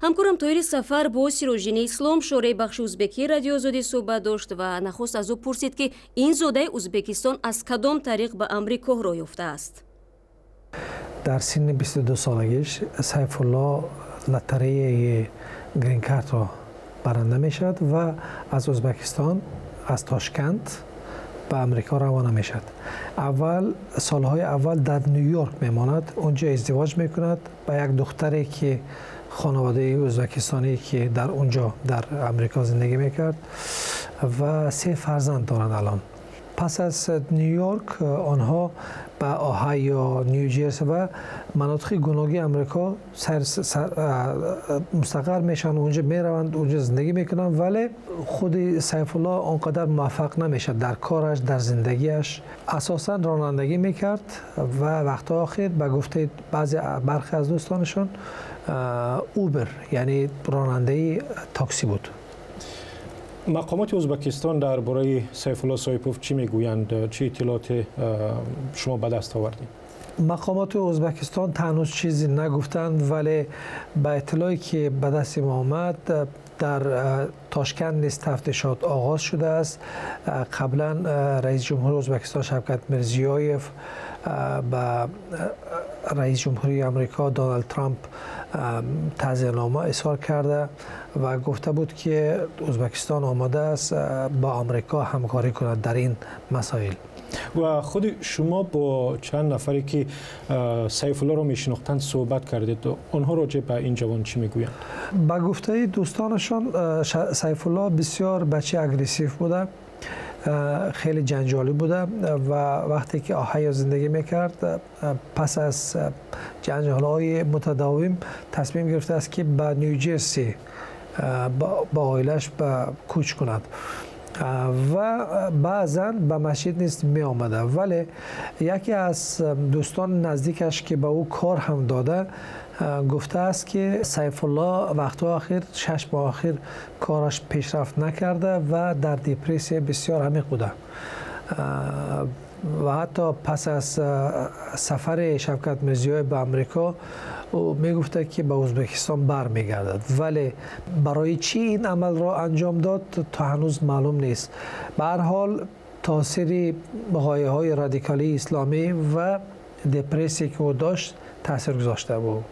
Ҳамкорам Тоҳири Сафар бо Сироҷиддини Ислом, шореҳи бахши узбекии Радиои Озодӣ, суҳбат дошт ва нахуст аз ӯ пурсид, ки ин зодаи Узбекистон аз кадом тариқ ба Амрико роҳ ёфтааст. Дар синни 22 солагиш Сайфулло лотереяи гринкартро баранда мешавад ва аз Узбекистон, аз Тошканд ба Амрико равона мешавад. Аввал, солҳои аввал дар Ню-Йорк мемонад. Онҷо издивоҷ мекунад ба як духтаре, ки хонаводаи узбекистонӣ, ки дар онҷо, дар Амрико зиндагӣ мекард, ва се фарзанд доранд алон. Пас аз Ню-Йорк онҳо ба Оҳайо, Ню-Ҷерси ва манотиқи гуногуни Амрико мустақар мешаванд. Онҷо мераванд, онҷо зиндагӣ мекунанд, вале худи Сайфулло он қадар муваффақ намешавад дар кораш, дар зиндагиаш. Асосан ронандагӣ мекард ва вақтҳои охир, ба гуфтаи баъзе бархе аз дӯстонашон, Убер, яъне ронандаи такси буд. Мақомоти Ӯзбекистон дар бораи Сайфулло Соипов чӣ мегӯянд? Чӣ иттилооте шумо ба даст овардед? Мақомоти Ӯзбекистон ҳанӯз чизе нагуфтанд, вале ба иттилое ки ба дасти мо омад, дар Тошканд низ тафтишот оғоз шудааст. Қаблан раиси ҷумҳури Ӯзбекистон Шавкат Мирзиёев ба раиси ҷумҳурии Амрико Доналд Трамп таъзиянома изҳор карда ва гуфта буд, ки Ӯзбекистон омода аст бо Амрико ҳамкорӣ кунад дар ин масоил. Ва худи шумо бо чанд нафаре, ки Сайфуллоро мешинохтанд, суҳбат кардед. Онҳо роҷеъ ба ин ҷавон чӣ мегӯянд? Ба гуфтаи дӯстонашон, Сайфулло бисёр бачаи агрессив буда, хеле ҷанҷолӣ буда ва вақте ки Оҳайо зиндагӣ мекард, пас аз ҷанҷолҳои мутадовим тасмим гирифтааст, ки ба Ню-Ҷерси бо оилааш ба кӯч кунад ва баъзан ба масҷид низ меомада. Вале яке аз дӯстони наздикаш, ки ба ӯ кор ҳам дода, гуфтааст, ки Сайфулло вақтҳои охир, 6 моҳ охир, кораш пешрафт накарда ва дар депрессия бисёр амиқ буда ва ҳатто пас аз сафари Шавкат Мирзиёев ба Амрико ӯ мегуфта, ки ба Ӯзбекистон бармегардад. Вале барои чӣ ин амалро анҷом дод, то ҳанӯз маълум нест. Ба ҳар ҳол, таъсири ғояҳои радикалии исломӣ ва депрессия, ки ӯ дошт, таъсир гузошта буд.